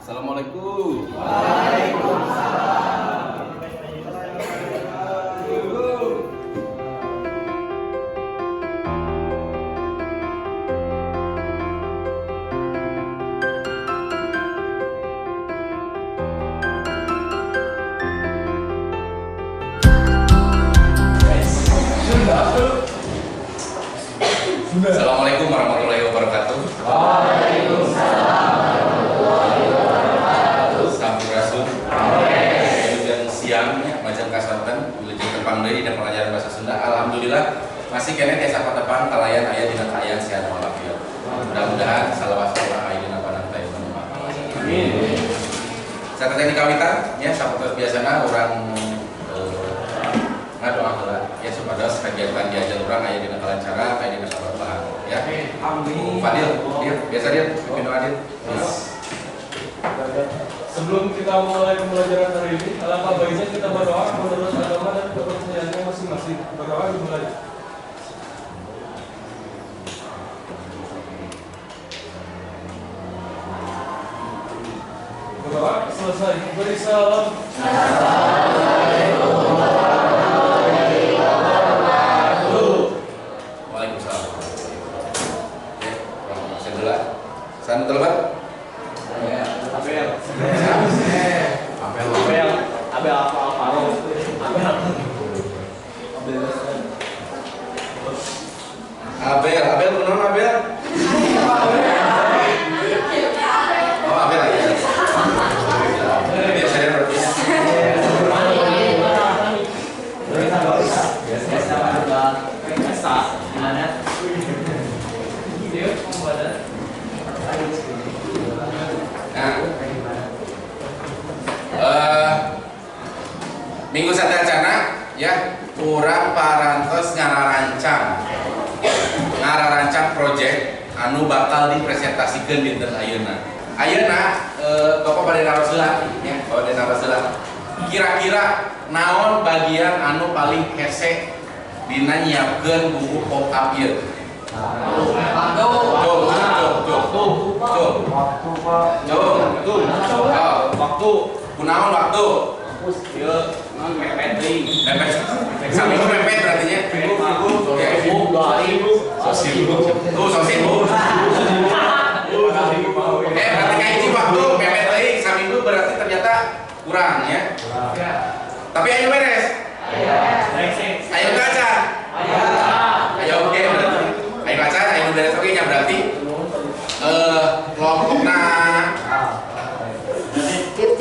Assalamualaikum. Waalaikumsalam. Assalamualaikum warahmatullahi wabarakatuh. Waalaikumsalam warahmatullahi wabarakatuh. Sampurasun. Wilujeng siang nya, majeng kasonten, wilujeng tepang deui dina pelajaran bahasa Sunda. Alhamdulillah masih keneh tiasa patepang kalayan aya dina kaayaan sehat walafiat. Mudah-mudahan salawas urang aya dina panantai. Amin. Sateuacan kawitan ya, sapertos biasana urang ngadoa heula ya, supados kegiatan diajar urang aya dina kalancaran, aya dina kaberkahan ya. Amin. Fadil, dia biasa dia pimpin doa dia. Sebelum kita mulai pembelajaran hari ini, alangkah baiknya kita berdoa menurut agama dan kepercayaannya masing-masing. Berdoa dimulai. Berdoa selesai. Beri salam. Assalamualaikum warahmatullahi wabarakatuh. Waalaikumsalam. Oke, kurang absen heula. Sanu telebat? Abel. Apel. Abel. Abel apa Alvaro? Abel. Abel. Abel, Abel kunaon Abel? Oh, Abel ya. Biasa ya berarti. Biasa biasa gimana? Dia pembadan. Nah, minggu sateuacanna ya, urang parantos ngararancang project anu bakal dipresentasikan dinten ayeuna. Ayeuna Bapak bade naros heula ya, Bapak bade naros heula. Kira-kira naon bagian anu paling hese dina nyiapkeun buku pop up ieu? Waktu. Tuh, tuh, tuh, tuh. Waktu, Pak. Tuh, Waktu. Oh, Waktu. kunaon waktu? Ieu non mepet deui. Mepet. Saminggu mepet berarti nya. Oke. Dua hari. So sibuk. Tuh, so sibuk. Berarti kayak ini waktu mepet deui saminggu, berarti ternyata kurang ya. Tapi ayo beres. Ayo kaca. Ayo, oke berarti. Ayo kaca, ayo beres, oke nya, berarti kelompokna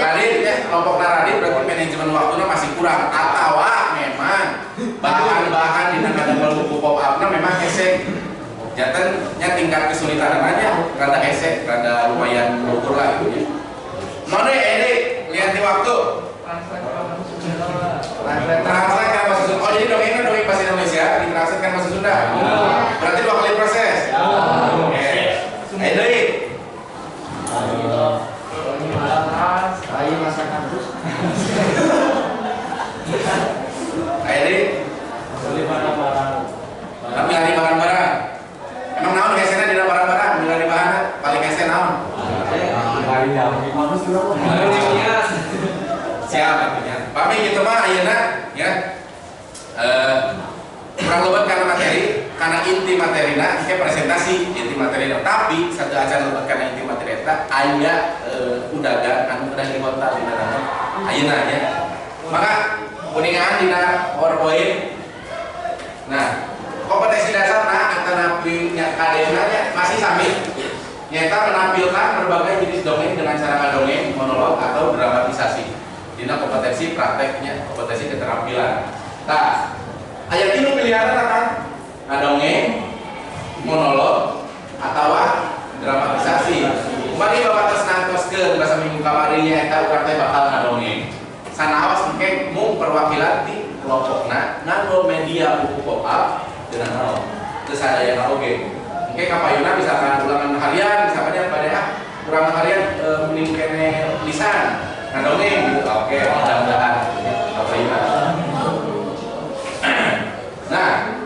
Radit ya, kelompokna Radit berarti manajemen waktunya masih kurang atau memang bahan-bahan di ngadamel buku pop up-na memang hese. Janten nya tingkat kesulitan aja rada hese, rada lumayan luhur lah gitu ya. Mana ini lihat di waktu. Translate kan bahasa Sunda. Oh, jadi dongengnya dongeng bahasa Indonesia ditranslate kan bahasa Sunda. Berarti dua kali proses. Oke. Ayo deui. Ayo masa kampus. Ayo deui. Beli barang-barang. Nah, milari barang-barang. Emang naon hesena dina barang-barang? Milari bahan paling hese naon? Bagus juga. Siap artinya. Pami gitu mah ayeuna ya. Kurang lebet karena materi, karena inti materina kayak presentasi inti materina. Tapi sateuacan lebet karena inti materi eta aya udagan anu kedah diwata dina dalam ayeuna ya. Maka kuningan dina PowerPoint. Nah, kompetensi dasar nah atanapi nya kadena nya masih sami, nyata menampilkan berbagai jenis dongeng dengan cara ngadongeng, monolog atau dramatisasi. Dina kompetensi prakteknya, kompetensi keterampilan. Nah, aya tilu pilihan kan, ngadongeng, monolog, atau dramatisasi. Kemarin Bapak tos nangtoskeun bahasa minggu kamari nya eta urang teh bakal ngadongeng. Sanaos engke mung perwakilan ti kelompokna nganggo media buku pop up dengan naon. Terus sadayana oge. Engke kapayuna misalkan ulangan harian, misalkan ya pada ah ulangan harian mending keneh lisan ngadongeng gitu. Oke, mudah-mudahan ya, kapayuna. Nah,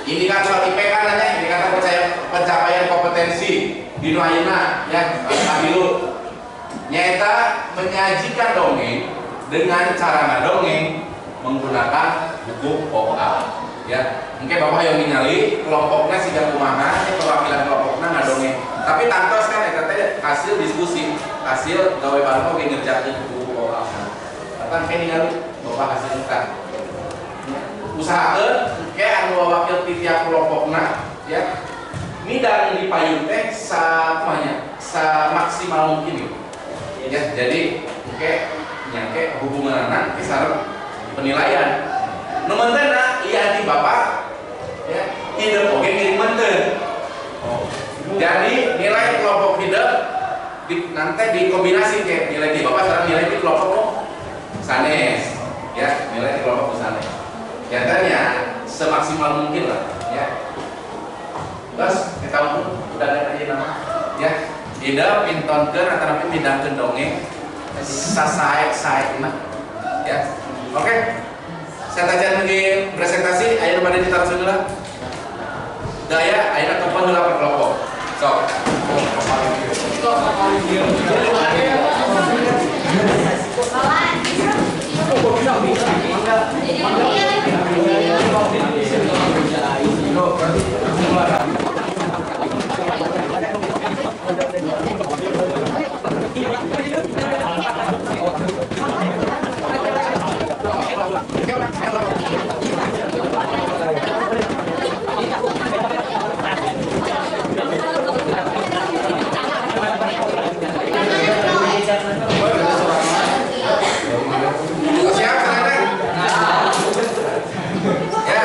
indikator IPK nanya, indikator pencapaian kompetensi di nu ayeuna ya, kahilu. Nyaeta menyajikan dongeng dengan cara ngadongeng menggunakan buku pop-up. Ya, mungkin Bapak yang ningali kelompoknya siga kumaha, perwakilan kelompoknya ngadongeng. Tapi tangtos kan eta teh hasil diskusi, hasil gawe bareng oge ngerjakeun buku pop-up. Bahkan kayak ningali Bapak hasil eta. Usahakeun engke anu wakil ti tiap kelompokna ya. Midang di payun teh sakumanya, samaksimal mungkin gitu. Ya, jadi engke nyangke hubunganna ke sareng penilaian. Nu menteuna lian di Bapak ya, hidup oge ngiring menten. Jadi nilai kelompok hidup di, nanti dikombinasi kayak nilai di Bapak sekarang nilai di kelompok nu sanes ya, nilai di kelompok nu sanes. Nyatanya semaksimal mungkin lah ya. Terus kita udah ada aja nama ya. Ida mintonkeun atanapi midangkeun dongeng sasae-saena ya. Oke. Saya tajan lagi presentasi, ayo pada ditaruh heula. Daya, ayeuna telepon heula per kelompok. Sok. Siap, saudara? Ya.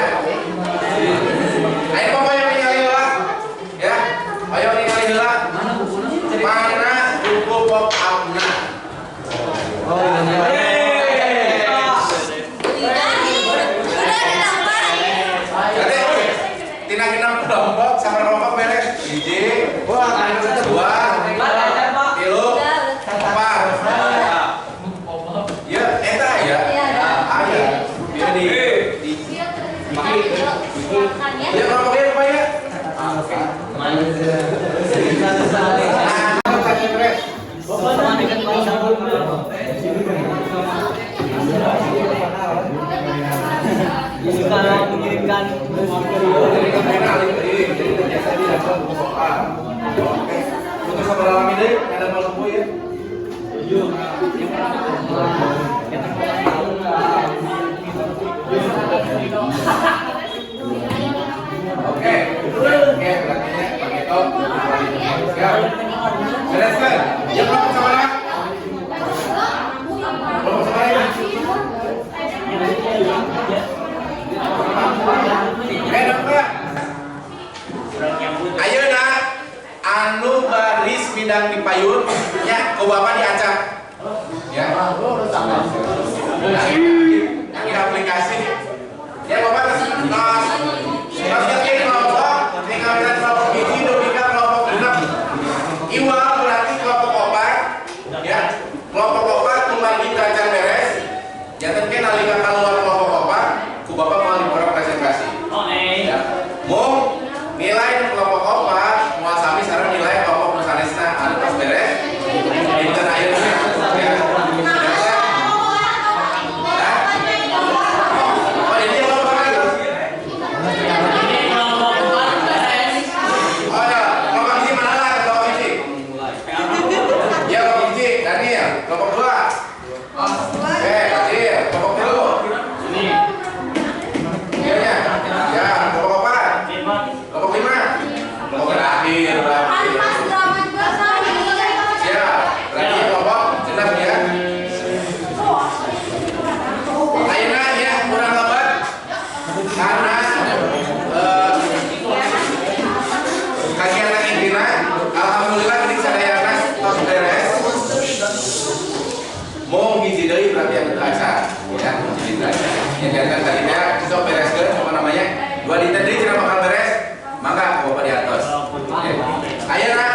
Ayo pokoknya ningali heula. Ya. Ayo ningali heula. Mana buku pop up-na? Oh, iya. Jadi, tina genep kelompok sama kelompok beres. Hiji, dua, tilu, empat. Ya, eta ya. Aya. Di ya kelompoknya apa ya? Sekarang mengirimkan Untuk saudara lami deh, ada mau sembuh ya. Oke, oke, berarti pakai top. Siap. Bereskan. Ya kelompok saudara. Kelompok saudara ya. Dokter. Ayeuna anu baris bidang di payun nya ku Bapak diacak. Ya. Ini aplikasi. Ya Bapak tos tos kelompok tinggal kelompok hiji dugi ka kelompok genep. Iwal berarti kelompok opat ya. Kelompok opat kumargi acan beres. Janten ke nalika kaluar kelompok opat ku Bapak moal dipora presentasi. Ya. Mung nilai kelompok opat moal sami sareng nilai kelompok nu sanesna anu tos beres. Dinten ayeuna ya. Oh, ini kelompok apa itu? Oh ya, kelompok hiji mana lah kelompok hiji? Ya kelompok hiji, Daniel. Kelompok dua. Oke, Kacil. Kelompok tilu. Iya ya. Ya, kelompok empat. Kelompok lima. Kelompok terakhir berarti. Siap. Berarti kelompok genep ya. Ayeuna ya kurang lebat karena kagiatan intina alhamdulillah ini sadayana tos beres. Mau hiji deui berarti anu teu acan ya, hiji deui acan. Ya jangan tadi teh sok bereskeun apa namanya? Dua dinten deui cenah bakal beres. Mangga ku Bapak diatos. Oke. Ayeuna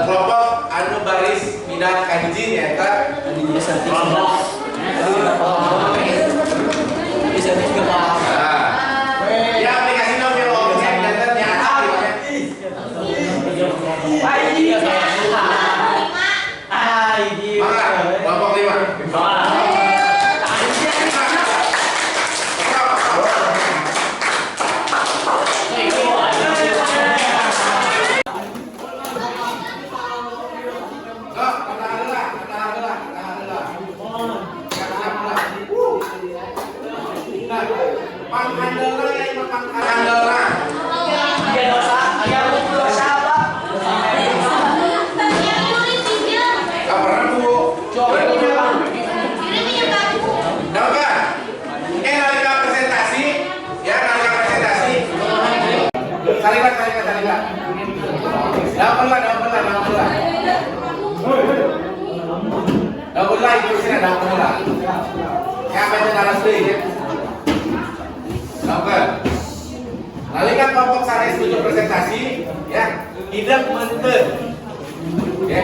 kelompok anu baris midang ka hiji nyaeta nah, ya aplikasi dong yang objek dan nyaeta gitu ya. Panghandelna ya ieu panghandelna. Tiga dosa, tiga dosa apa? Kapan Bu? Dongkeun. Nalika presentasi, ya nalika presentasi. Salila, salila, salila. Daun lah, daun lah, daun lah. Daun lah, ibu sini daun lah. Ya, apa itu naras deui ya? Dongkeun. Nalika kelompok sanes nuju presentasi, ya, tidak menten. Ya,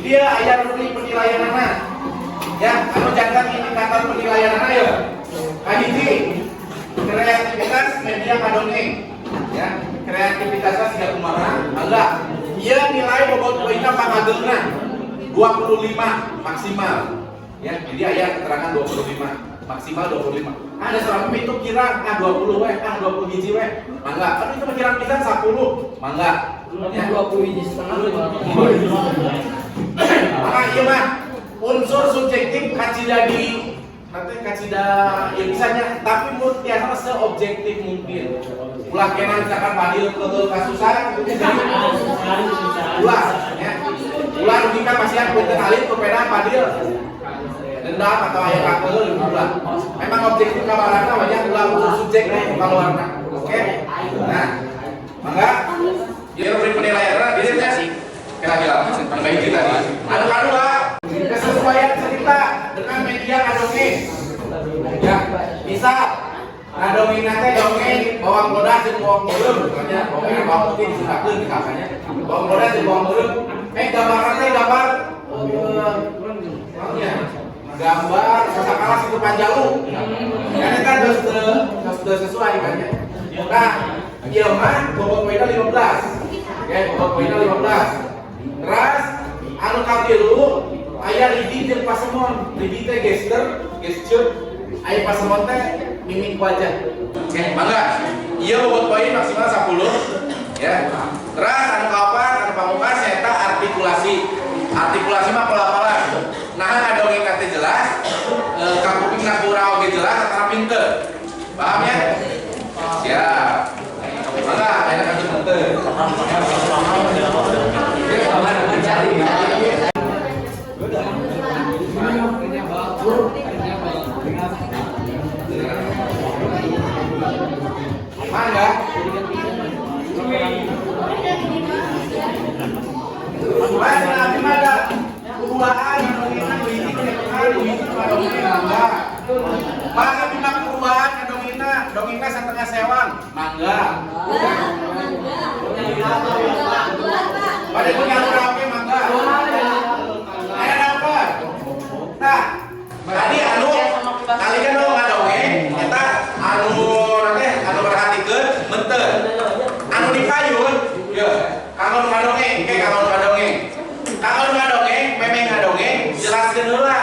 dia aya rubrik penilaianana. Ya, anu janten indikator penilaianana ya. Kahiji, kreativitas media ngadongeng. Ya, kreativitasnya siga kumaha? Mangga. Ieu nilai bobot poinna pangageungna 25 maksimal. Ya, jadi aya keterangan 25, maksimal 25. Ada seorang itu kira ah 20 weh, ah 20 hiji weh. Mangga. Kan itu mah kirang pisan 10. Mangga. Ya. 20,5 hiji. Maka ieu mah unsur subjektif kacida di nanti kacida ya bisanya, tapi mun tiasa seobjektif mungkin. Ulah kena misalkan Padil ke kasusan gitu jadi ulah ya. Ulah rugikan pasihan punten alit sepeda Padil dendam atau aya kakeul gitu ulah. Memang objektif kabarana banyak ulah unsur subjek kaluarna. Oke. Nah, mangga ieu rubrik penilaian presentasi. Kira-kira baik kita tadi. Anu kadua, kesesuaian cerita dengan media ngadongeng. Ya, bisa ngadongeng teh dongeng bawang bodas jeung bawang beureum misalnya, bawang bawang putih disundakeun misalnya. Bawang bodas jeung bawang beureum. Gambar teh gambar naonnya? Gambar sasakala Situ Panjalu. Kan eta geus teu sesuai kan ya. Nah, ieu mah bobot poinna 15. Oke, bobot poinna 15. Terus anu katilu aya lidi jeung pasemon. Lidi teh gesture, gesture, aya pasemon teh mimik wajah. Oke, mangga. Ieu bobot poin maksimal 10 ya. Terus anu kaopat, anu pamungkas nyaeta artikulasi. Artikulasi mah pelafalan. Nah, ngadongeng teh jelas, kakupingna kurang oge jelas atau pinter. Paham ya? Siap. Mangga, aya kantu henteu. Mangga. Mas, abi mah ada perubahan ngadongengna nu hiji nu hiji ngadongeng mangga. Mas, abi mah perubahan ngadongengna, dongengna satengah sewang, mangga. Pada punya rame mangga. Aya apa? Nah, tadi anu kalian nu ngadongeng eta anu teh anu perhatikeun menteu. Anu dipayun, ye, kanggo nu ngadongeng, ke kanggo nu ngadongeng. Kanggo nu ngadongeng, memeh ngadongeng, jelaskeun heula.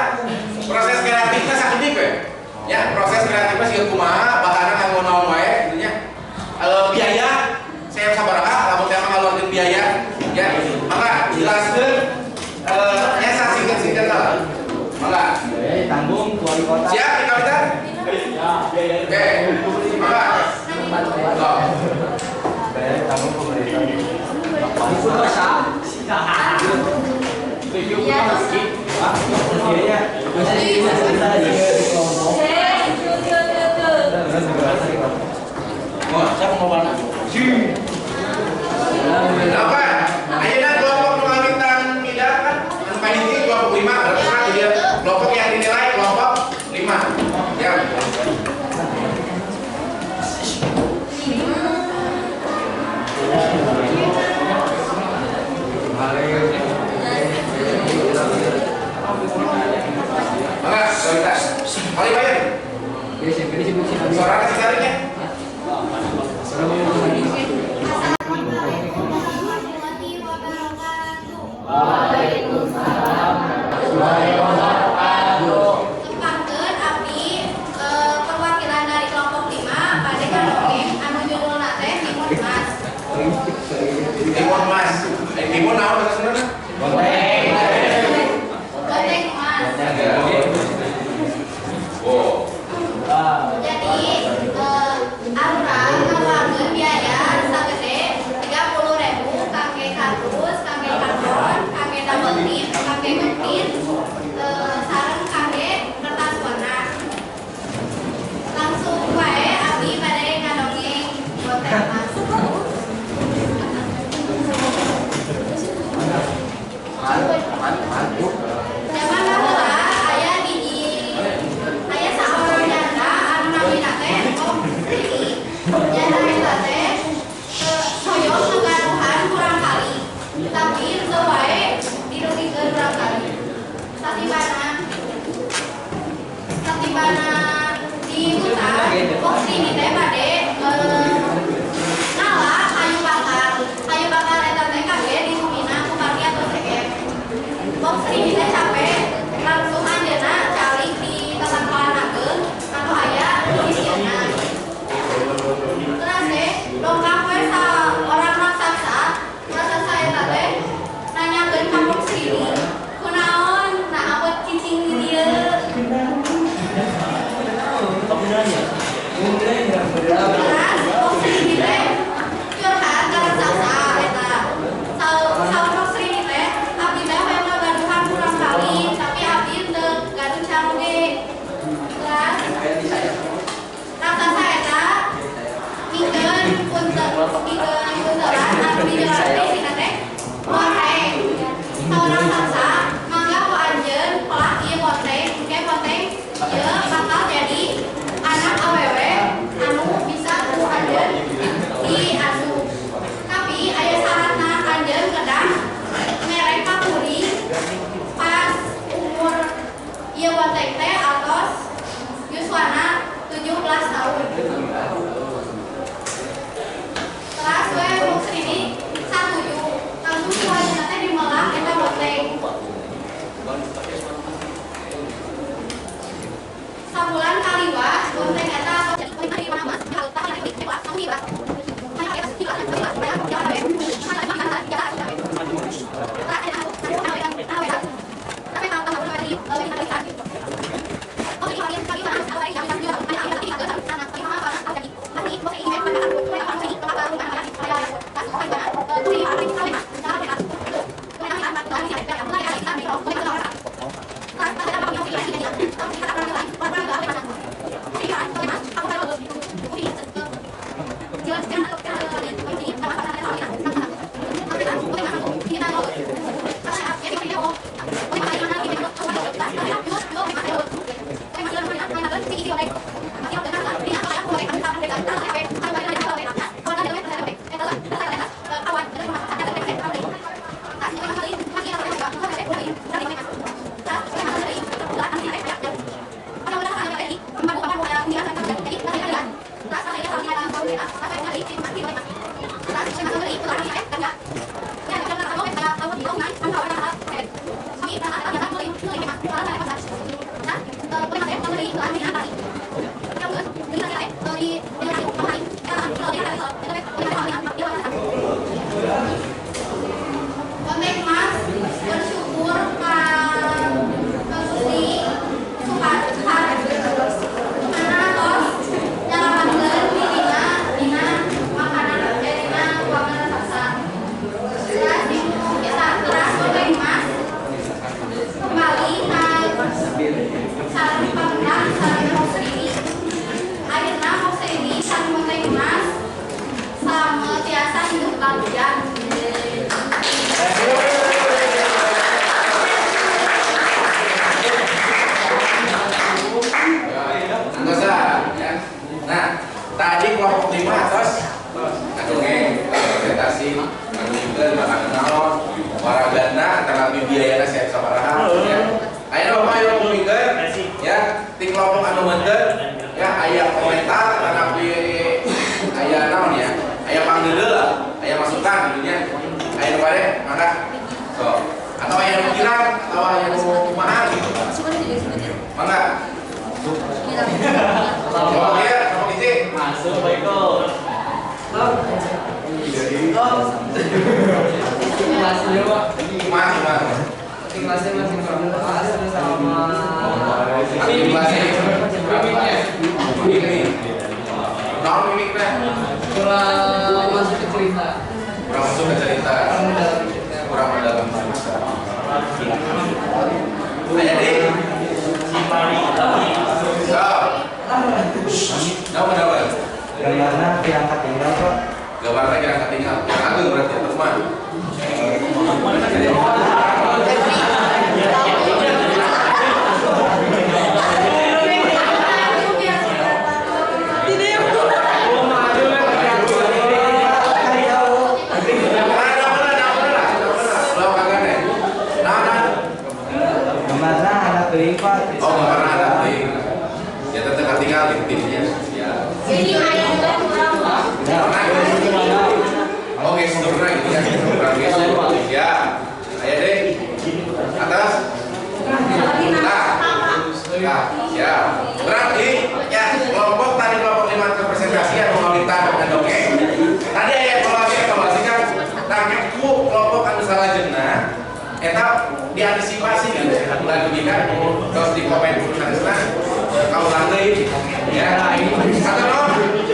Proses kreatifna sakedik we. Ya, proses kreatifna siga kumaha, bahanna kanggo naon wae gitu nya. Biaya saya sabaraha lamun teh ngaluarkeun biaya ya. Maka jelaskeun nya sasingkat-singkat lah. Mangga. Biaya ditanggung wali kota. Siap dikawitan? Oke. Mangga. Tuh. Biaya ditanggung pemerintah. Dosa. Biaya. Mau, siapa mau mana? Apa? Ayeuna kelompok nu ngawitan mida kan anu kahiji kelompok 5 berarti kan dia kelompok yang dinilai kelompok 5. Ya. Mangga, kawitan. Kali bayar. Suara kasih saringnya. Warahmatullahi wabarakatuh. Tepangkeun abdi perwakilan dari kelompok 5 pada ngadongeng anu judulna teh Timun Mas. Timun Mas. Timun naon bahasa Sundana? Goteng Mas. Oh. Jadi bonteng emas. Zaman baheula aya hiji aya saorang janda anu namina teh Pok Srini. Janda eta teh hoyong ngagaduhan murangkalih, tapi teu wae dirugikeun murangkalih. Satibana di hutan, Pok Srini teh bade ngala kayu bakar. Kayu bakar eta teh kabeh ditungina ku pagi atau segep. Pok Srini teh capek, langsung anjeunna calik di tatangkalan ageung anu aya di sieuna. Terus teh dongkap we saorang raksasa, raksasa eta teh nanyakeun ka Pok Srini, kunaon naha abot cicing di dieu? Terus Pok Srini teh curhat ka raksasa eta. Saur Pok Srini teh, abdi teh hoyong ngagaduhan murangkalih, tapi abdi teu gaduh caroge. Terus raksasa eta mikeun kuntelan anu dijelaskeun isina teh bonteng. Saur raksasa, mangga ku anjeun pelak ieu bonteng, engke bonteng ieu bakal jadi anak awewe anu bisa ku anjeun diasuh. Tapi aya syaratna, anjeun kedah mere ka kuring pas umur ieu bonteng teh atos yuswana 17 tahun. Terus we Pok Srini satuju, langsung ku anjeunna teh dimelah eta bonteng. Sabulan kaliwat bonteng eta Bonteng Mas bersyukur ka Gusti karena tos nyalametkeun dirina dina makanan dina ruangan raksasa. Terus terus Bonteng Mas kembali ka sareng pamenang sareng Pok Srini. Akhirna Pok Srini sareng Bonteng Mas salama tiasa hidup bagja. Anggota, ya. Nah, tadi kelompok 5 atas ngadongeng, presentasi, ngadongengkeun makanan naon, waragana tanapi biayana siap sabaraha ya. Ayeuna Bapak ayo ngupingkeun ya, ti kelompok anu meunteun ya aya komentar tanapi aya naon ya, aya pangdeuleu lah, aya masukan gitu nya. Aya nu bade mangga. So, atau aya nu kirang atau aya nu kumaha gitu. Mangga. Kelompok ieu, kelompok hiji. Masuk Pak Eko. Kelasnya Pak. Kumaha kumaha. Kelasnya masih kurang pas sama Artikulasi. Mimiknya. Mimik. Naon mimikna? Kurang masuk ke cerita. Kurang masuk ke cerita. Kurang mendalam cerita. Kurang mendalam cerita. Aya deui. So. Naon naon? Gambarna kirang katinggal, Pak. Gambarna kirang katinggal. Yang ageung berarti atau kumaha? Gambarna anak teuing, Pak. Oh, gambarna anak teuing. Ya tetep katinggal di timnya. Ya. Oh, gesturna gitu ya. Kurang gestur. Ya. Aya deh. Atas. Nah. Nah, ya. Berarti ya kelompok tadi kelompok 5 ke presentasi yang mengomentar dan dongeng. Tadi aya evaluasi evaluasi kan nah ku kelompok anu salajengna eta diantisipasi gitu. Ulah dugi kan terus di komen sanesna kaulang deui ya. Satu nol.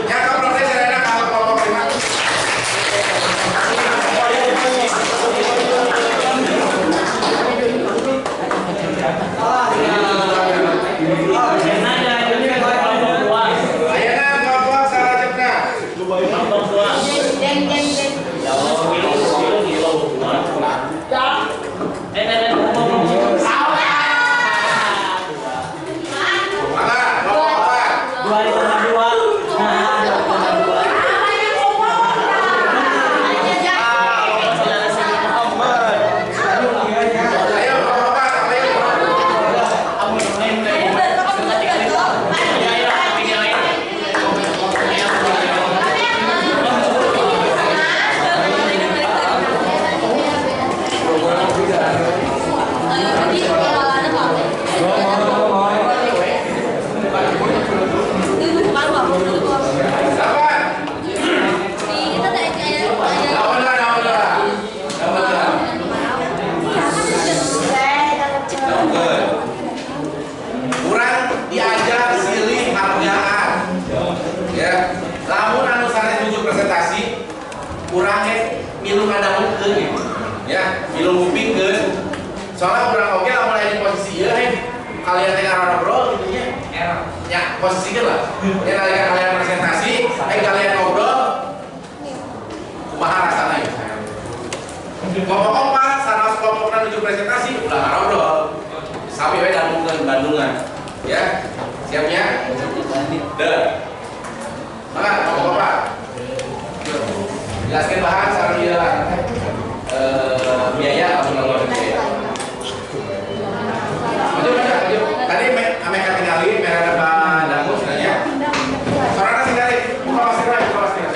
Ya kaproses sadayana ka kelompok 5. Ayeuna kelompok salajengna. Mangga kelompok 4. Ayo kelompok 4, ayo. Delapan. Delapan lah, delapan lah. Delapan lah. Oke. Kurang diajar silih hargaan. Ya. Lamun anu sanes nuju presentasi, urang ge milu ngadangukeun gitu. Ya, milu ngupingkeun. Soalnya urang oge lamun aya di posisi ieu heh, kalian teh ngobrol gitu nya. Ya, posisikeun lah. Ya nalika kalian presentasi, kalian ngobrol, kumaha rasana ya? Kelompok 4, sanes kelompokna nuju presentasi, ulah ngobrol. Sami we dangukeun Bandungan. Ya. Siapnya? Deh. Mangga kelompok 4. Jelaskan bahan sareng ieu lah. Biaya atau ngeluarin biaya. Maju, maju, maju. Tadi ame katingali merah depan dangu sebenarnya. Sorana sing dari buka maskerna, buka maskerna.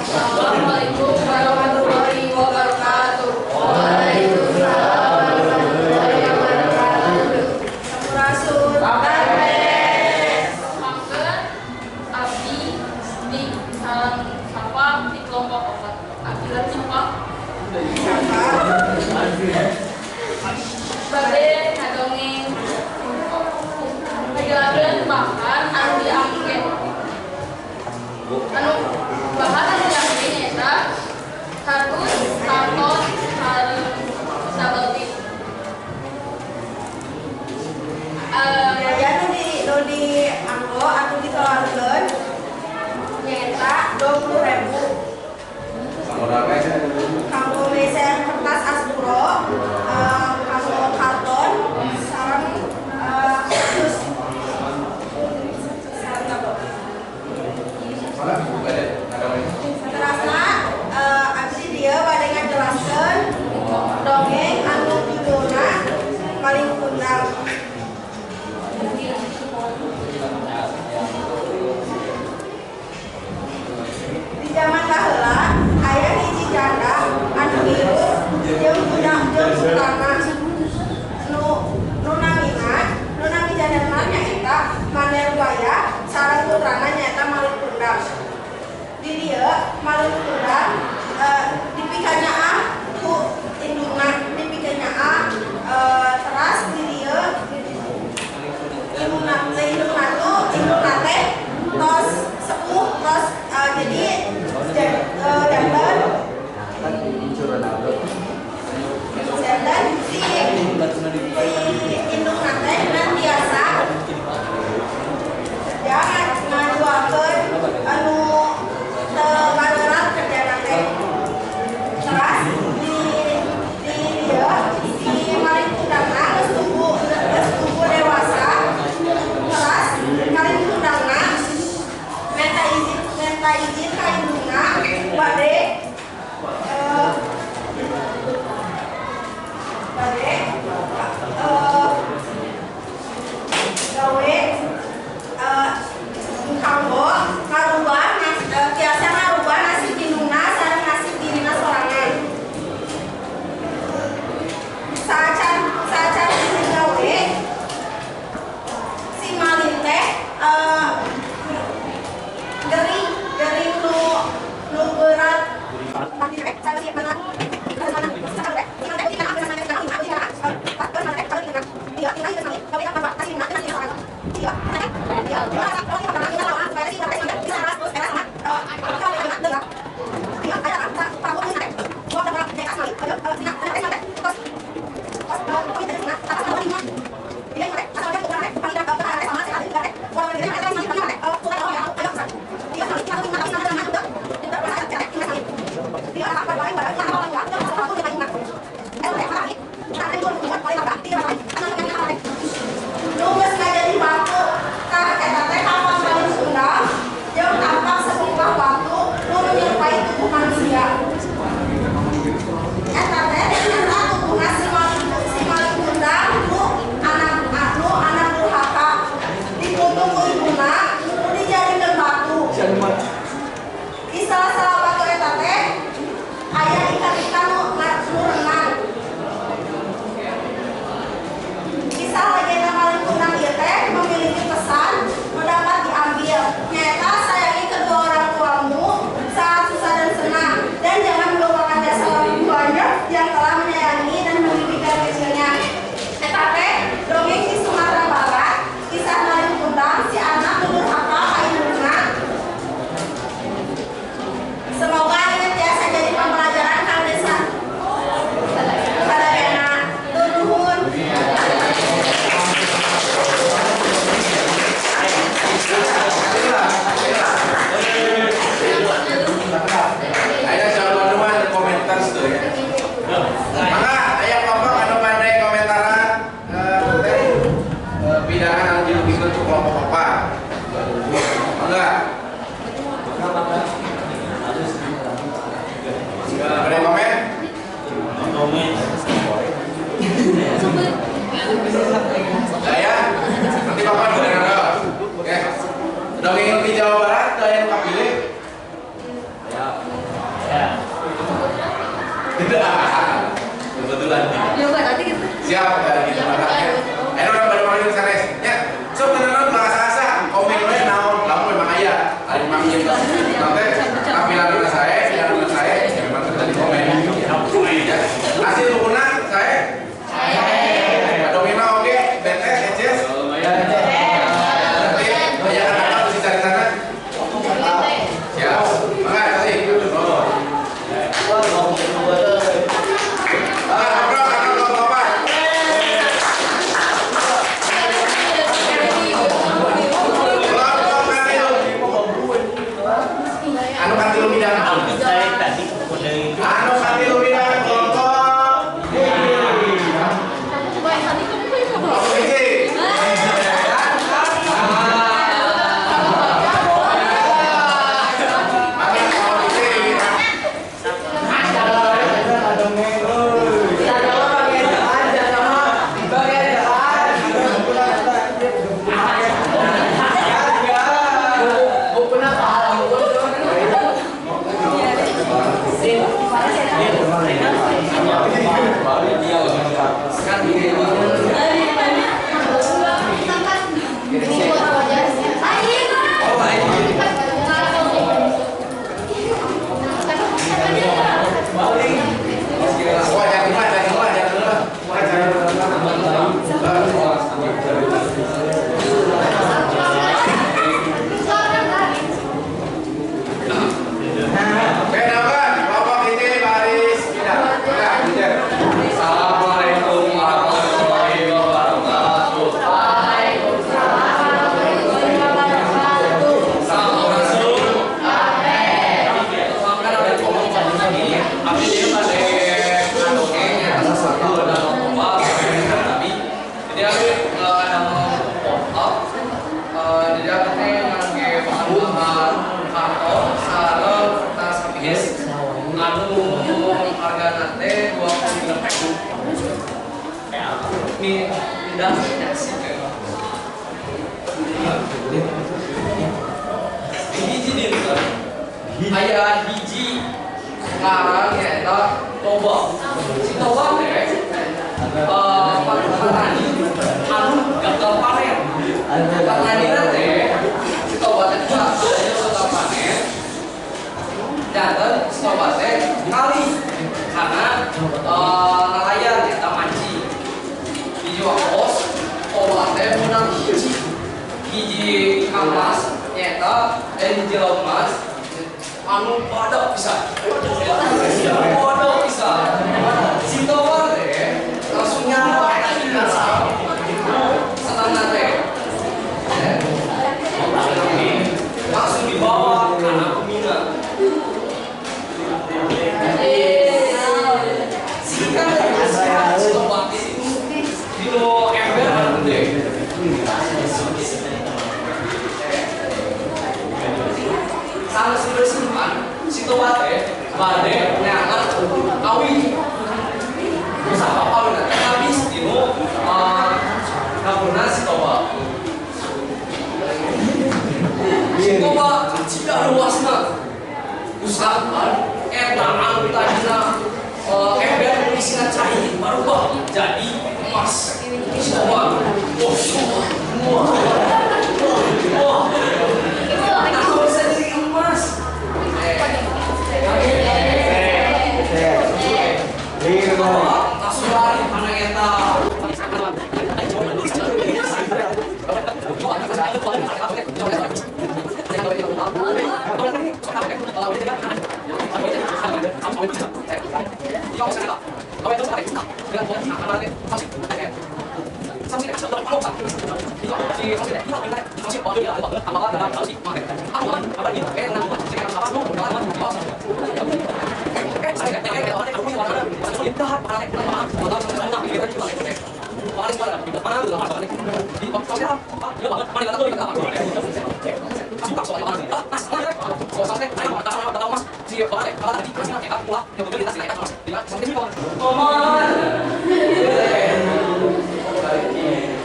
Assalamualaikum warahmatullahi wabarakatuh. Waalaikumsalam warahmatullahi wabarakatuh. Sampurasun. Mangke abdi di sareng sapa di kelompok 4. Abdi Latifah. Bade ngadongeng ngajelakeun bahan anu diangge. Anu bahan anu diangge nyaeta kardus, karton, sareng selotip. Ya nu di anggo anu ditawarkeun nyaeta 20.000. Modal we. Kanggo meser kertas asburo, kanggo karton, sareng kardus. Sareng apa? Mangga buka deh. Ngadongeng. Terasna abdi dieu bade ngajelaskeun dongeng anu judulna Maling Kundang. Di zaman baheula aya hiji janda anu hirup jeung budak jeung putrana. Nu nu namina nu nami jandana nyaeta Manerwaya sareng putrana nyaeta Maling Kundang. Di dieu Maling Kundang dipikanyaah ku indungna, dipikanyaah teras di dieu indungna teh indungna teh tos Tambahan? Ada yang komen? Komen. Nah ya, nanti Bapak boleh nanya. Oke. Dongeng di Jawa Barat, ada yang kapilih? Ya. Ya. Tidak. Kebetulan. Ya, Pak, nanti gitu. Siap, gitu ya. Ayo orang pada manggil sanes. Ya, sok tenan bahasa-asa, komen we naon, lamun memang aya. Ari mang ieu nanti tampilan saya, pilihan saya, ya memang terjadi komen. Ya. Hasil bukuna saya. Dongengna oke, betes, eces. Lumayan. Nanti aya kata mesti cari sana. Siap. Mangga, kasih. Oh. Ah, bro, kakak bapak. Anu katilu midang. Saya tadi Anu katilu midang kelompok. Kelompok hiji. Mangga kelompok hiji. Wah, jangan dulu, jangan dulu, jangan dulu. Wah, jangan dulu. Oke, nampan. Kelompok hiji baris pindah. Mangga, hiji. Assalamualaikum warahmatullahi wabarakatuh. Sampurasun. Kan ada ngomong tadi, abdi dia pada dongeng yang satu ada lomba, tapi jadi aku ada mau pop up, jadi aku teh ngangge bahan-bahan karton, sareng kertas HPS, anu hargana teh 25.000. Mi pindah nasi kayak. Hiji dinten aya hiji ngaran nyaeta Toba. Si Toba teh petani anu gagal panen. Petani teh si Toba teh gagal panen. Janten si Toba teh kali karena nelayan nyaeta mancing. Hiji waktos Toba teh menang hiji hiji kamas nyaeta hiji lauk mas anu badak pisan. Badak pisan. Si Toba teh langsung nyala senangna teh. Langsung dibawa karena peminat. Singkat si Toba teh di ember gede. Sanes simpan si Toba teh bade neangan awi. Sabab awi teh habis dinu dapurna si Toba. Si Toba cida luasna. Usahakan eta anu tadina ember isina cai barubah jadi emas. Si Toba, wah, wah, wah, nah, bisa jadi emas. Langsung lari mana eta.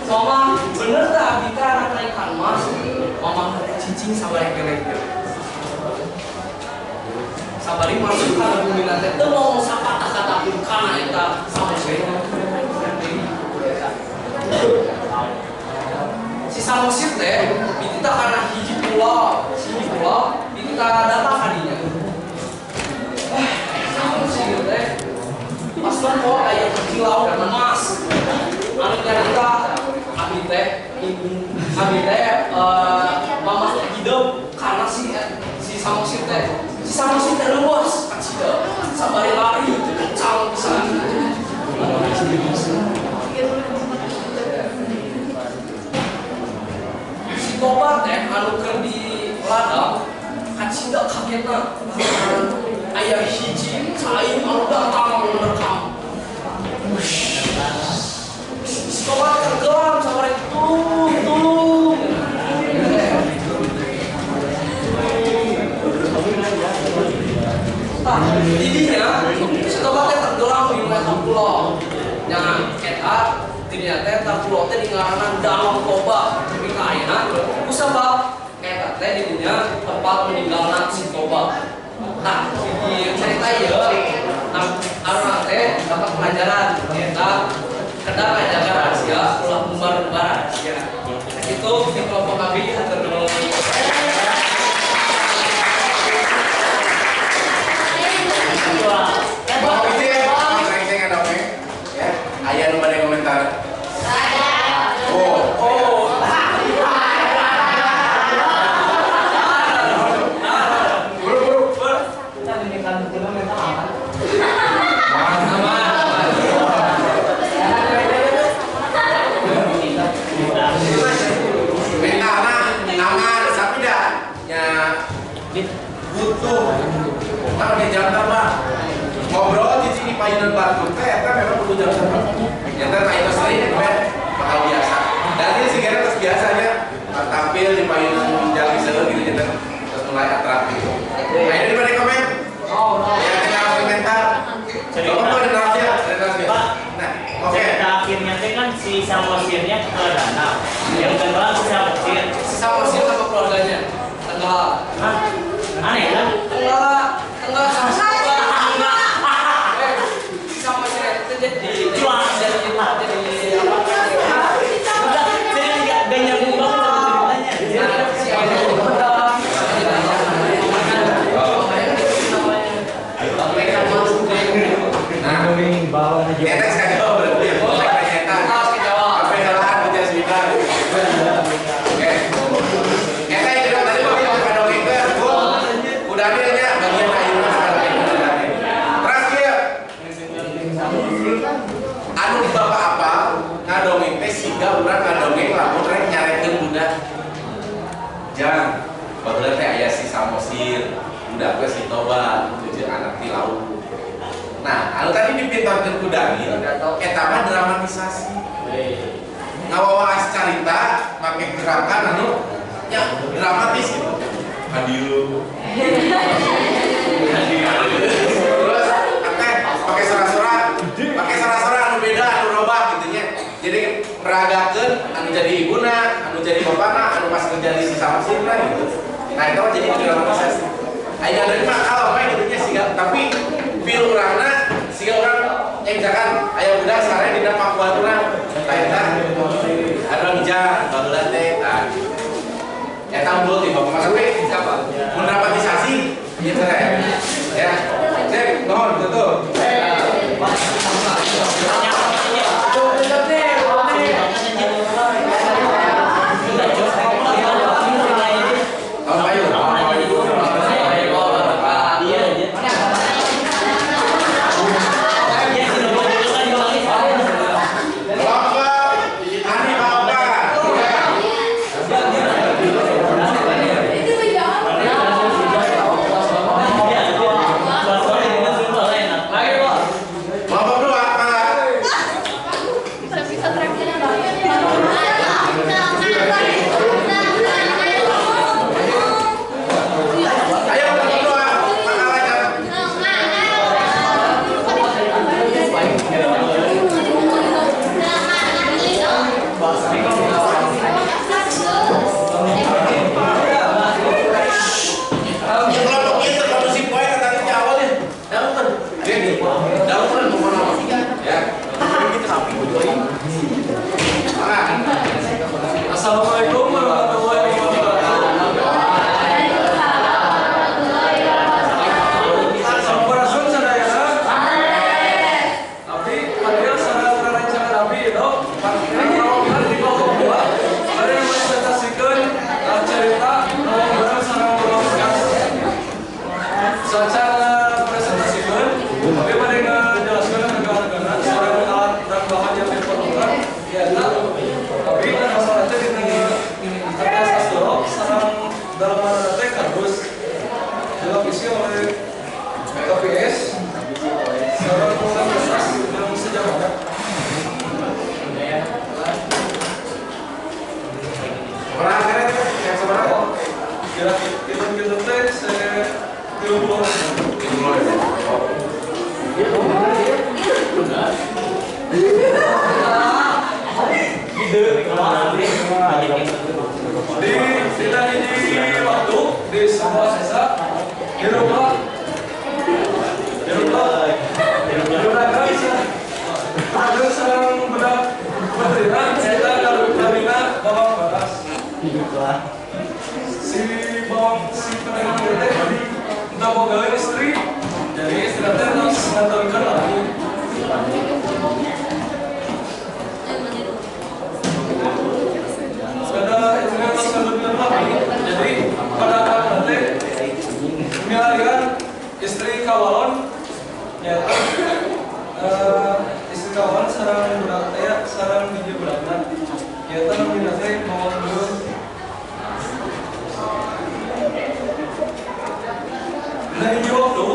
Soma, bener tak kita anak naik mas? Mama cicing sama lengke-lengke. Sabari masuk ke bumi nanti, teu ngomong sapatah kata pun kana eta sama si Samosir teh dititah karena hiji pulau, dititah datang kadinya. Samosir teh pas kok aya hiji laut emas. Anu nyarita abdi teh mama hidup karena si Samosir teh. Si Samosir teh luas kacida sabari lari kencang pisan. Si Toba teh anu keur di ladang kacida kagetna aya hiji cai anu datang menerkam. Si Toba tenggelam sabari tulung. Tah, didinya si Toba teh tenggelam di eta pulau. Nya eta didinya teh eta pulau teh dingaranan Danau Toba. Tapi ka ayeuna kusabab eta teh didinya tempat meninggalna si Toba. Nah, di cerita ieu anu teh dapat pelajaran eta kedah ngajaga rahasia ulah umbar-umbar rahasia. Itu di kelompok kami hatur nuhun. Bapak izin, saya ngadongeng. Ya, aya nu bade komentar. Oh, oh. Buru-buru. Mentalna aman, tapi dah nya butuh. Kalau di jam terbang ngobrol di sini payunan batur teh eta memang perlu jam terbang. Nyata kayak sering bakal biasa. Dan ini sih kira terus biasanya tampil di payunan jalan seueur gitu nyata terus mulai atrap gitu. Nah, ini pada komen. Ya kita komentar. Bapak ada rahasia, ada rahasia. Nah, oke. Cerita akhirnya teh kan si Samosirnya ke danau. Yang tenggelam si Samosir. Si Samosir sama keluarganya tenggelam. Hah? Aneh kan? Tenggelam sama si Toba. Si Samosir itu jadi apa? Jadi nggak nyambung banget sama ceritanya. Si Toba. Nah, eta sekali berarti ya. Sampai helahan hujan sebentar. Oke. Eta yang kedua tadi mau kita dongengkeun, Bu. Udah nya bagian ayeuna sekarang. Terakhir. Anu bapak apa ngadongeng teh siga urang ngadongeng lamun rek nyarekeun budak. Jang, baheula teh aya si Samosir, budak teh si Toba, jeung anak ti laut. Nah, anu tadi dipintarkeun ku Daniel, eta mah dramatisasi. Ngawawaas carita make gerakan anu nya dramatis gitu. Hadieu. Terus pakai sora-sora anu beda, anu robah gitu nya. Jadi meragakeun anu jadi ibuna, anu jadi bapana, anu pas jadi si Samosirna gitu. Nah, itu mah jadi dramatisasi. Aya deui mah kalau mah gitu nya siga, tapi feel urangna siga urang yang misalkan aya budak sareng dina pangkuan urang tah eta anu mijang baheula teh tah eta unggul ti bapak tapi Siapa? mun dramatisasi ieu teh ya cek nuhun tutup. Tahun payu. Kelompok Ani Bapak. Itu jangan. Secara presentasikan, tapi pada ngejelaskan harga-hargana sareng alat dan bahan yang diperlukan, ya tapi masalah teh dina kertas asdoro sareng dalam teh kardus dilapisi oleh KPS sareng oleh kertas yang sejauh. Pernah kira yang seberapa? Kira-kira teh saya 30. Di tidak hiji waktu di sebuah desa di rumah ada sarang budak putrina eta kalina bawang baras. Si bawang si pedagang teh entah bogaeun istri, jadi istri teh terus nganterkeun lagi. Pada istri terus nganterkeun lagi, jadi pada nanti milarian istri kawalon nyata istri kawalon sareng budak teh sareng hiji budakna nyata namina teh bawang beureum. Nah hiji waktu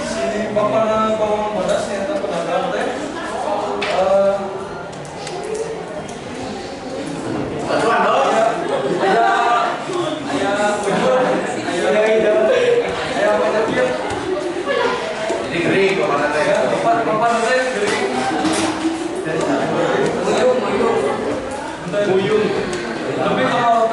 si bapana bawang bodas nyata pedagang teh aya ujur, aya penyakit. Jadi gering bapana teh. Bapana teh gering. Muyung. Tapi kalau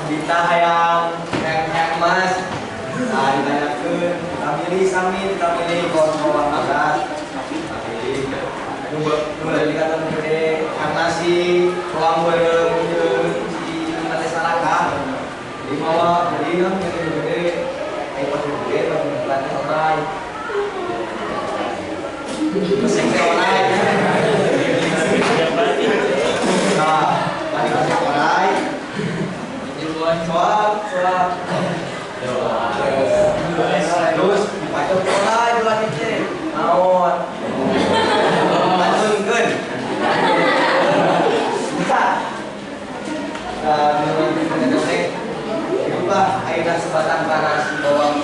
Dita hayang hayang mas, nah ditanyakeun, kita milih sami, kita milih bawang beras, kita milih. Nu dikatakan gede karena si bawang beureum jeung si teh salaka. Jadi mawa jadi kan gede ayo pot gede bawang beras orai. Pesek teh orai. Nah, tadi pesek orai. Soal terus dipacok orai bulan itu naon pacungkeun nah teh berubah ayeuna sebatang kara si bawang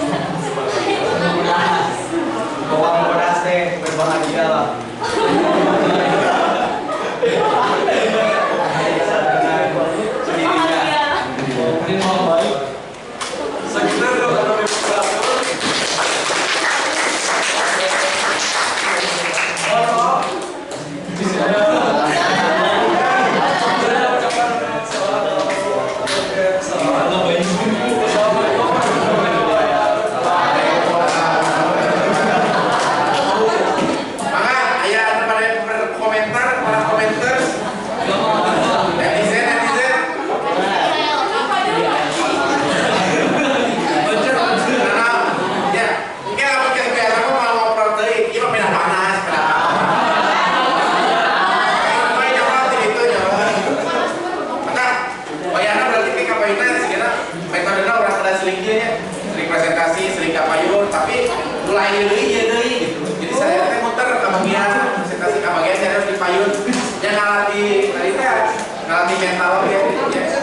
beras, bawang beras teh berbahagia lah. Ngelatih mental oke ya.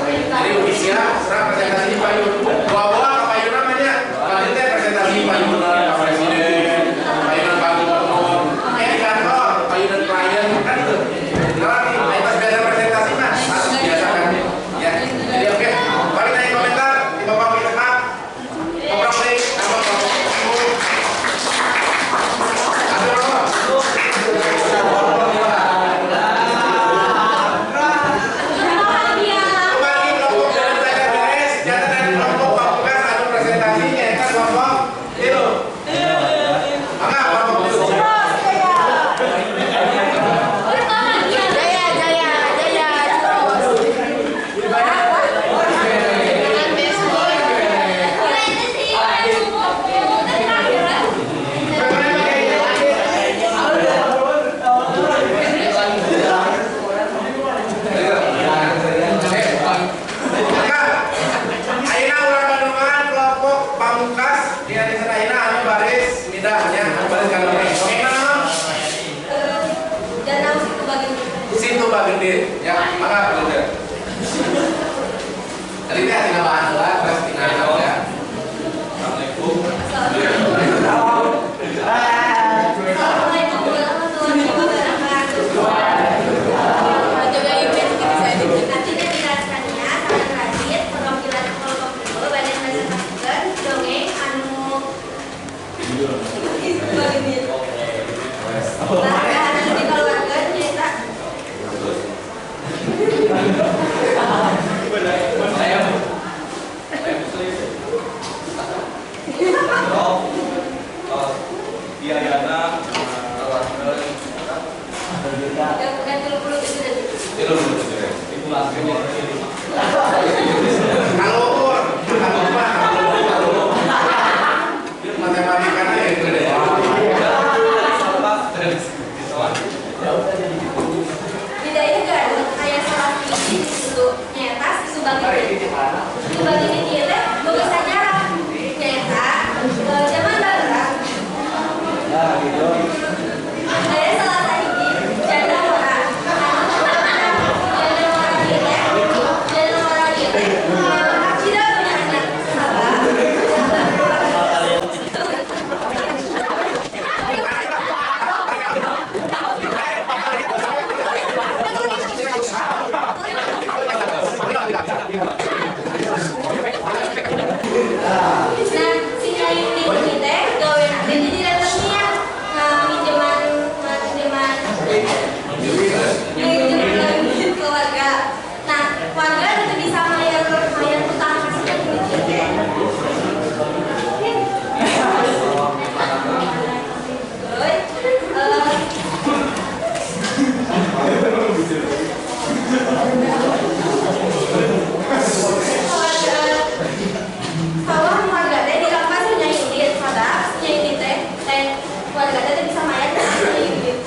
Jadi ugi siap, serang presentasi di payun. Bawa-bawa ke payun namanya. Kali teh presentasi payun ka presiden, payunan Pak Gubernur, di kantor, payunan klien kan itu. Ngelatih, ayo pas biasa presentasi mah harus biasakan ya. Jadi oke, balik tanya komentar di Bapak kita tetap. Ngobrol deui, apa kelompok. Aduh, kembali kelompok dalam saja beres, catatan kelompok pamungkas anu presentasi nyaeta kelompok tilu. Mangga kelompok tilu. Jaya, jaya, jaya, terus. Jangan besok. Maka ayeuna urang Bandungan kelompok pamungkas di arisan ayeuna anu baris midah nya, anu baris kaloneng. Oke, naon? Danau Situ Bagendit. Situ Bagendit ya, mangga belajar. Tadi teh tina bahan heula, terus tina naon ya. Assalamualaikum. Assalamualaikum warahmatullahi wabarakatuh. Nanti dijelaskannya sareng Radit perwakilan kelompok dua bade presentasikan dongeng anu Situ Bagendit. Nah, anu dikeluarkan nyaeta Saya saya Muslim. Biayana tawarkeun dan 37 detik. Tilu dulu tujuh. Ibu langsung jadi lima. Kalau ukur, kalau mah, kalau matematika itu deh. Di daerah Garut aya salah hiji di situ nyaeta Situ Bagendit. Situ Bagendit ieu teh boga sajarah nyaeta zaman baheula aya salah sahiji janda ngora. Janda ngora ieu teh, janda ngora ieu teh cida punya anak sabab Nah, si Nyai ini teh gawe teh jadi rentenir minjeman minjeman minjeman duit ke warga. Nah, warga itu bisa bayar bayar utang kasih duit ieu teh. Terus, warga sawah warga teh dirampas ku Nyai Indit, sabab si Nyai Indit teh teh warga teh teu bisa mayar ka si Nyai Indit.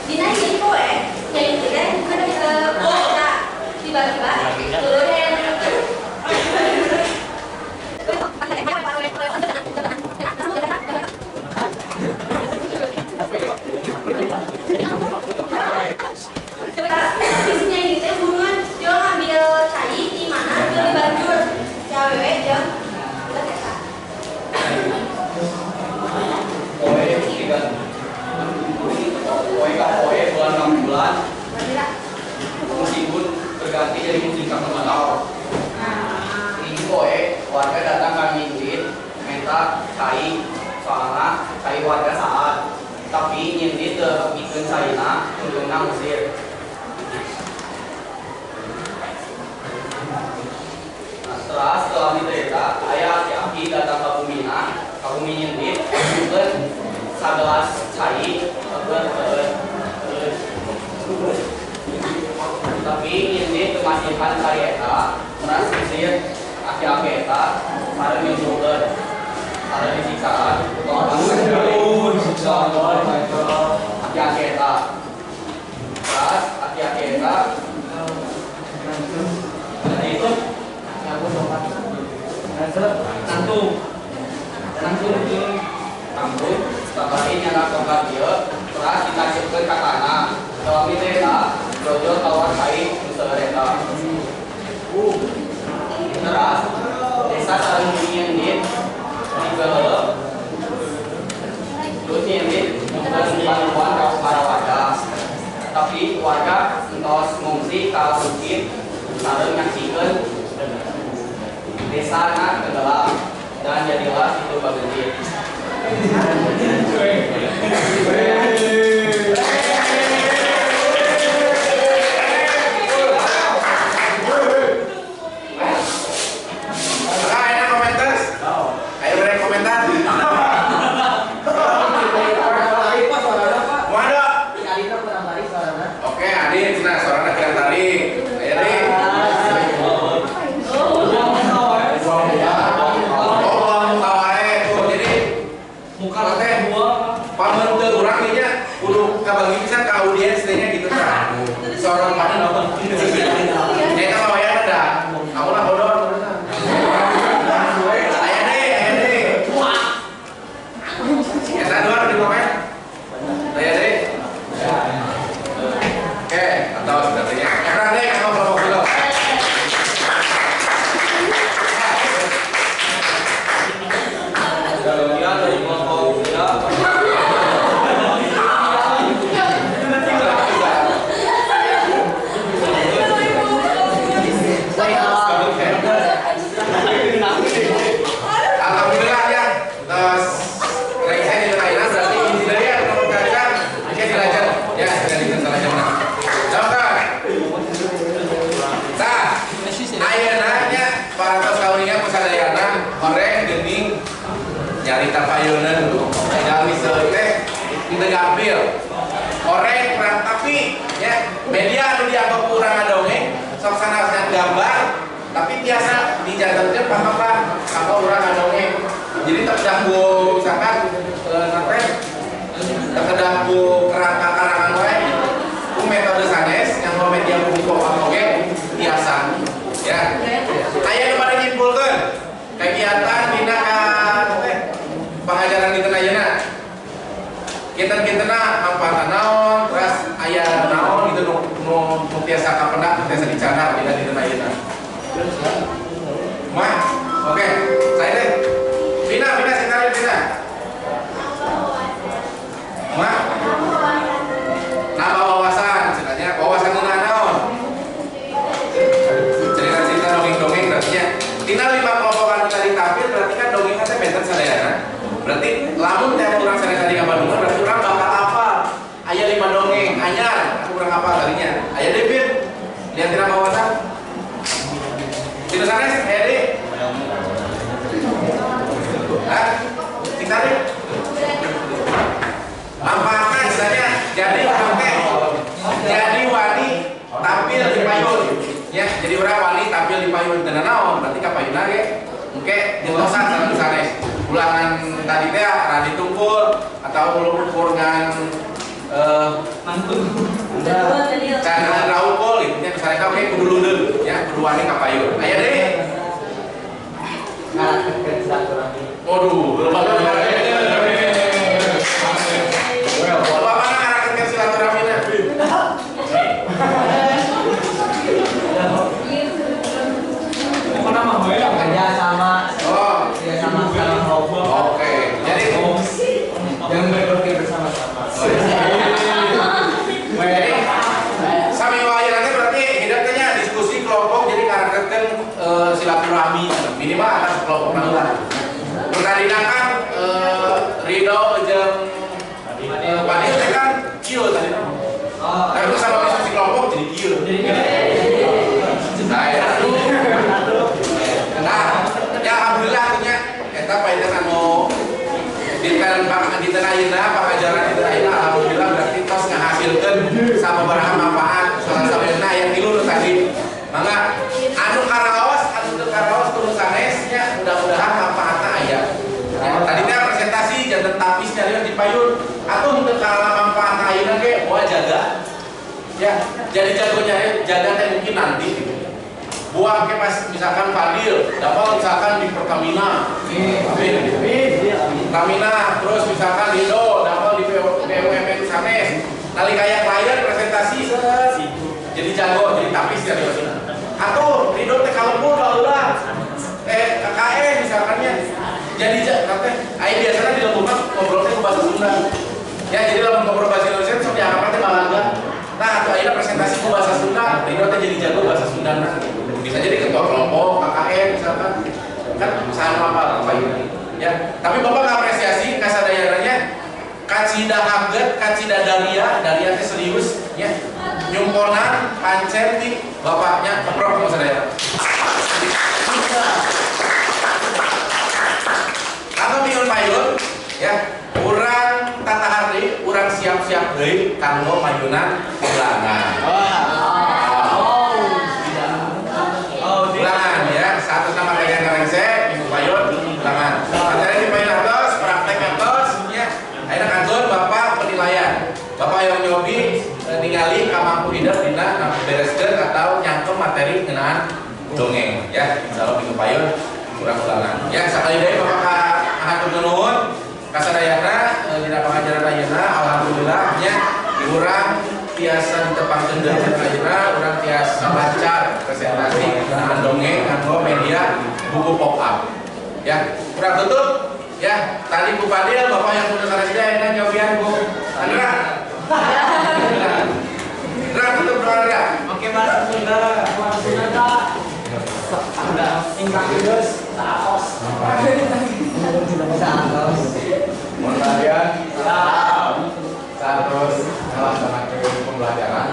Dina hiji poe Nyai Indit teh keur poe tiba-tiba turun hayang Isinya ini teh buruan dia ngambil cai di mana dia di banjur cewek jam udah eta. Poe tiga. Poe ka poe bulan ka bulan Berarti musim pun berganti jadi musim kemarau. Ini poe warga datang ka nyindit minta cai soalna cai warga saat tapi nyindit teu mikeun caina untungna ngusir. Nah, setelah diterita aya aki-aki datang ka bumina ka bumi nyindit mikeun sagelas cai keur tapi nyindit teu masihan cai eta teras ngusir aki-aki eta sareng nyusulkeun sareng disiksaan aki-aki eta teras aki-aki eta jadi itu nangtung nangtung nangtung tanggung. Tanggung, tanggung ini anak tongkat dia. ditancapkeun ka tanah. Salami teh eta brojol kaluar kai nu seueur eta. Teras desa sareng bumi nyendit digeuleuh. Terus nyendit nyuhunkeun bantuan ka para warga. Tapi warga entos ngungsi ka bukit sareng nyaksikeun desana tenggelam dan jadilah situ Bagendit. Nah, enak komentar. Ayo beri komentar. Waduh. Oke, Adin, nah suaranya kurang tarik. Ayo, Adin. Oh, buang muka wae. Tuh, jadi Muka teh pamenteu urang nih nya kudu kabagi pisan ka audiens teh nya gitu tah. Sorong mana nonton. Eta mah wayahna da. Kamu lah bodor. Aya deui, aya deui. Eta dua di komen. Aya deui. Oke, atau sebenarnya. Enak deh kalau kelompok dulu. Kemudian dari kelompok tiga. Alhamdulillah ya. Terus rengse di lainnya berarti inti dari ya kelompok kaca oke dilanjut ya sudah dilanjut. Daftar. Tah, ayeuna nya parantos kauninga ku sadayana horeng geuning nyarita payeuneun jalmi seueur teh teu gampil. Horeng kurang tapi ya media anu dianggap kurang ngadongeng sok sanaos gambar tapi tiasa dijantenkeun paham apa urang ngadongeng. Jadi teu kedah ku misalkan teh teu kedah ku kerangka karangan wae ku metode sanes nganggo media buku pop oge tiasa ya. Aya nu bade nyimpulkeun kegiatan dina ka teh pangajaran dinten ayeuna. Kinten-kintena manfaatna naon, terus aya naon gitu nu tiasa kapendak, nu tiasa dicandak dina dinten ayeuna. Mah, oke, saya deh. Vina, Vina, sing Vina. Mah, nambah wawasan, ceritanya wawasan ngeunah naon? Cerita-cerita dongeng-dongeng berarti tina lima kelompok anu tadi tampil berarti kan dongengnya teh benten sadayana. Berarti lamun teh urang sadaya tadi ka Bandung berarti urang bakal hafal. Aya lima dongeng anyar, aku urang hafal tadinya. Aya deui Pin. Lihat tina wawasan. Tinu sanes, aya deui. Hah? Sing tarik. Manfaatna misalnya jadi urang teh jadi wani tampil di payun. Ya, jadi urang wani tampil di payun teu naon, berarti ka payunna ge engke dientosan sareng sanes. Ulangan tadi teh radi tungkul atau ukur ngan cara raukul gitu nya misalnya oke kudu lundeun ya, kudu wani ka payun. Aya deui. Waduh, loba mana ngarakeun silaturahmina? Kerja sama. Oh, kerja sama sama kelompok. Oke, jadi yang berpikir bersama-sama. Jadi sami wae nanti berarti hidupnya diskusi kelompok jadi ngarakeun silaturahmi minimal atas kelompok lah. Tadina kan Ridho jeung Padil teh kan kieu tadi. Tapi sama diskusi kelompok jadi kieu. Nah, ya. Nah, ya alhamdulillah nya eta painten anu dinten dinten ayeuna pangajaran dinten ayeuna alhamdulillah berarti tos ngahasilkeun sababaraha manfaat salah sahijina aya tilu nu tadi. Mangga anu karaos anu teu karaos kudu sanes nya mudah-mudahan manfaatna aya. Ya, tadi teh presentasi janten tapis nyarios di payun atuh teu kalah manfaatna ayeuna ge moal jaga. Ya, jadi jagonya jaga teh mungkin nanti gitu. Buang ke pas misalkan Fadil, dapat misalkan di Pertamina, Amin. Pertamina, terus misalkan Lido, dapat di BUMN sanes, eta teh. Aya biasana di lembur mah ngobrol teh ku bahasa Sunda. Ya, jadi lamun ngobrol bahasa Indonesia sok dianggap teh balaga. Nah, atuh ayeuna presentasi ku bahasa Sunda, Ridho teh jadi jago bahasa Sunda nah. Bisa jadi ketua kelompok, KKN misalkan. Kan saha apa apa ini. Ya, tapi Bapak ngapresiasi kasadayana kacida haget, kacida daria, daria teh serius ya. Nyumponan pancen ti bapaknya keprok sama sadaya. Atau minggu payun ya, urang tata hari, urang siap-siap deui kanggo mayunan ulangan. Ulangan ya, satu sama materi yang rengse, minggu payun ulangan. Materi di payun atos, praktek atos ya. Ayeuna kantun Bapak penilaian. Bapak yang nyobi ningali kamampu hidup dina bereskeun atau nyangkem materi ngeunaan dongeng ya. Insyaallah minggu payun kurang ulangan. Ya, sakali deui Bapak ka hatur nuhun kasadayana dina pangajaran ayeuna alhamdulillah nya urang tiasa ditepangkeun deui ayeuna urang tiasa lancar presentasi ngeunaan dongeng nganggo media buku pop up. Ya, urang tutup ya. Tadi Bu Fadil, Bapak yang punya saresida ayeuna nyobian Bu Andra. Andra tutup doa Andra. Oke Mas Sunda, Mas Sunda. Ingkang geus saos. Saos. Mohon perhatian. Saat terus melaksanakan pembelajaran.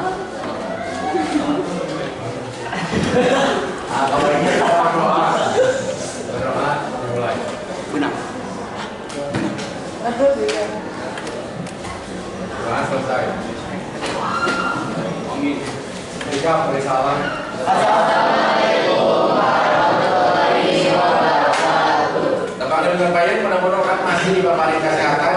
Nah, kalau ini kita berdoa. Berdoa dimulai. Benang. Doa selesai. Sikap beri salam. Tepang dengan payun mudah-mudahan orang masih dipaparin kesehatan.